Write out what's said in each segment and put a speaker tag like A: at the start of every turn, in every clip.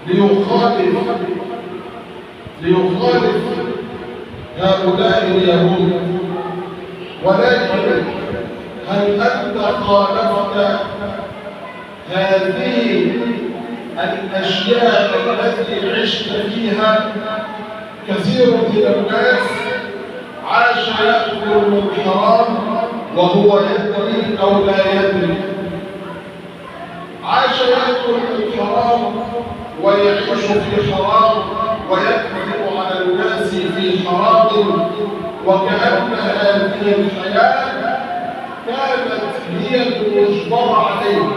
A: ليخالف هؤلاء اليهود، ولكن هل أنت خالفت هذه الأشياء التي عشت فيها؟ كثير من الناس عاش يأكل من حرام وهو يدري أو لا يدري، عاش يأكل من حرام ويعيش في حرام ويكذب على الناس في حرام، وكأن هذه الحياة كانت هي المجبرة عليه.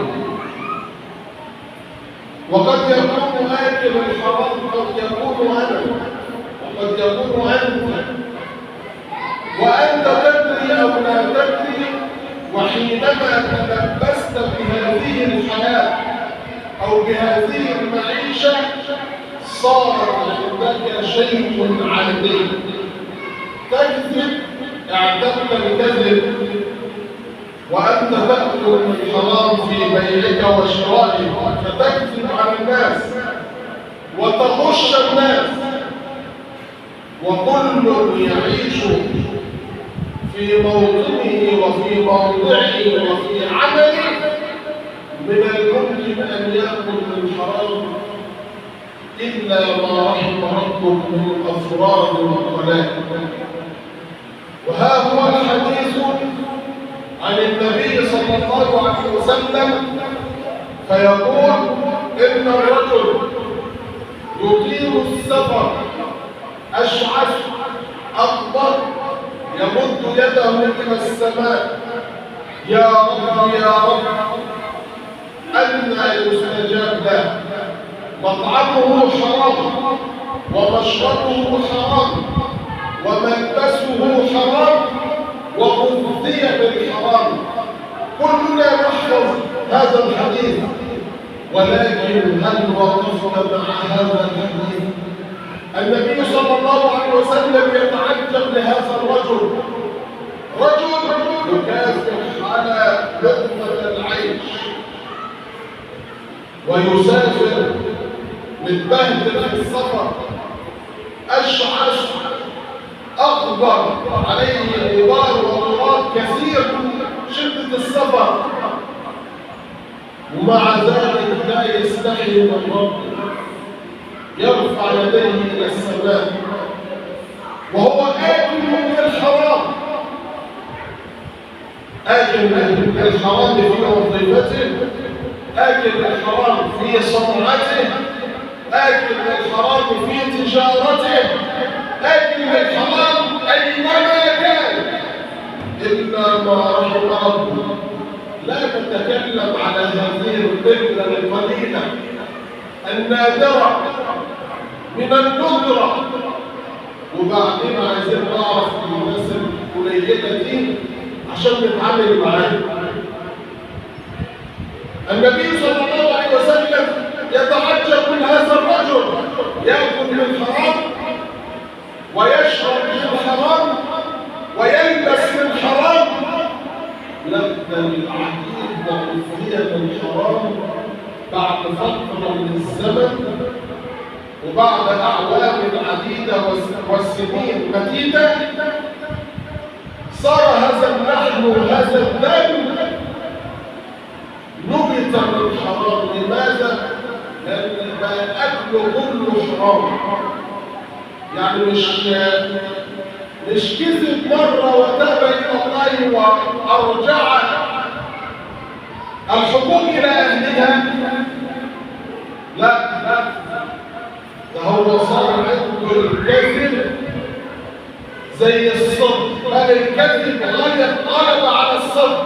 A: وقد يكون آكل الحرام، قد يكون أنا، وقد يكون أنت، وأنت تدري أو لا تدري. وحينما تلبست بهذه الحياة أو بهذه المعيشة صارت عندك شيء عادي. تكذب، اعتدت الكذب، وأنت تأكل الحرام في بيعك وشرائك، فتكذب على الناس وتغش الناس، وكل يعيش في موطنه وفي موضعه وفي عمله. من الممكن أن يأكل من حرام إلا ما رحم ربك من أفراد وقلائل. وها هو الحديث عن النبي صلى الله عليه وسلم فيقول: إن الرجل يطيل السفر أشعث أكبر، يمد يده إلى السماء، يا رب يا رب، أنى يستجاب له. مطعمه حرام، ومشربه حرام، وملبسه حرام، وغذي بالحرام. كلنا نحفظ هذا الحديث، ولكن هل وقفنا مع هذا الحديث؟ النبي صلى الله عليه وسلم يتعجب لهذا الرجل، رجل يكافح على لقمة العيش ويسافر متبهدل في السفر، أشعث أغبر، عليه غبار وتراب كثير من شدة السفر، ومع ذلك لا يستحي من ربه، يرفع يديه إلى السماء وهو آكل من الحرام، آكل من الحرام في وظيفته، آكل الحرام في صنعته، آكل الحرام في تجارته، آكل الحرام أينما كان، إلا ما رحم ربه. لا نتكلم على هذه القلة القليلة النادرة من الندرة، وبعدين عايزين نعرف الناس القليلة دي عشان نتعامل معاها. النبي صلى الله عليه وسلم يتعجب من هذا الرجل، يأكل من حرام ويشرب من حرام ويلبس من حرام. لذة العجيب وغذي من حرام بعد فترة من الزمن وبعد أعوام عديدة والسنين مديدة، صار هذا اللحم وهذا الدم نبت من حرام. لماذا؟ لأن أكله كله حرام. يعني مش كذب مرة وتاب إلى الله وأرجع الحقوق إلى أهلها، لا لا، ده هو صار عنده الكذب زي الصدق، بل الكذب غلب على الصدق.